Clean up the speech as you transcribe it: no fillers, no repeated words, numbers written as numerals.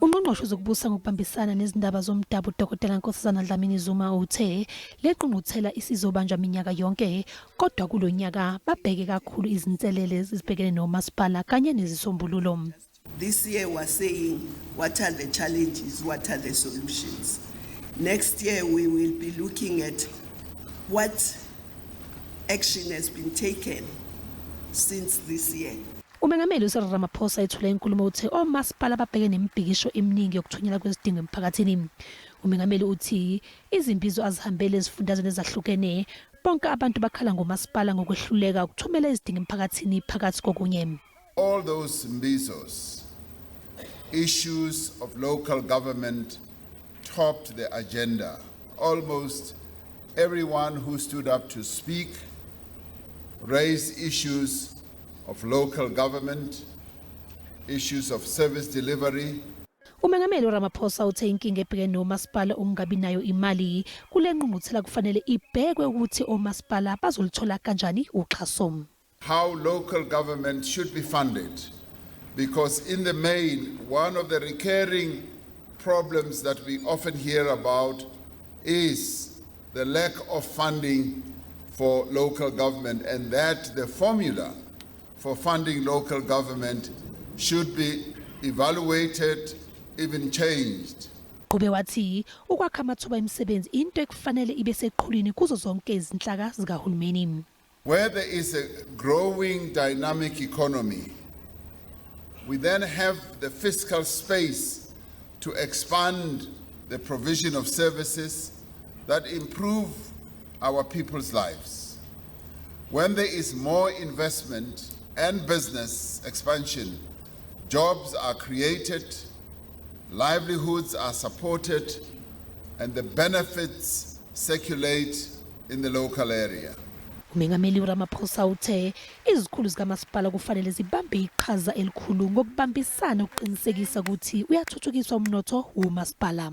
Ungqongqoshe wezokubusa ngokubambisana nezindaba zomdabu Dr Nkosazana Dlamini Zuma uthe le ngqungquthela isizobanjwa minyaka yonke kodwa kulo nyaka babheke kakhulu izinselele ezibhekene nomasipala kanye nezisombululo. This year we're saying what are the challenges, what are the solutions. Next year we will be looking at what action has been taken since this year. Umengameli uCyril Ramaphosa ethule inkulumo uthe omasipala babheke nemibhikisho eminingi yokuthunyelwa kwezidingo emphakathini. Umengameli uthi izimbizo azihambele ezifundazweni ezahlukene bonke abantu bakhala ngomasipala ngokwehluleka ukuthumela izidingo emphakathini phakathi kokunye. All those mbizos, issues of local government topped the agenda. Almost everyone who stood up to speak raised issues of local government, issues of service delivery. Umengameli uRamaphosa uthe inkinga ebhekene nomasipala ukungabi nayo imali kule ngqungquthela kufanele ibhekwe ukuthi omasipala bazolithola kanjani uxhaso. How local government should be funded. Because in the main, one of the recurring problems that we often hear about is the lack of funding for local government, and that the formula for funding local government should be evaluated, even changed. Qhube wathi ukwakha amathuba emisebenzi into ekufanele ibe seqhulwini kuzo zonke izinhlaka zikahulumeni. Where there is a growing dynamic economy, we then have the fiscal space to expand the provision of services that improve our people's lives. When there is more investment and business expansion, jobs are created, livelihoods are supported, and the benefits circulate in the local area. Umengameli uRamaphosa uthe izikhulu zikamasipala kufanele zibambe iqhaza elikhulu ngokubambisana ukuqinisekisa ukuthi uyathuthukiswa umnotho womasipala.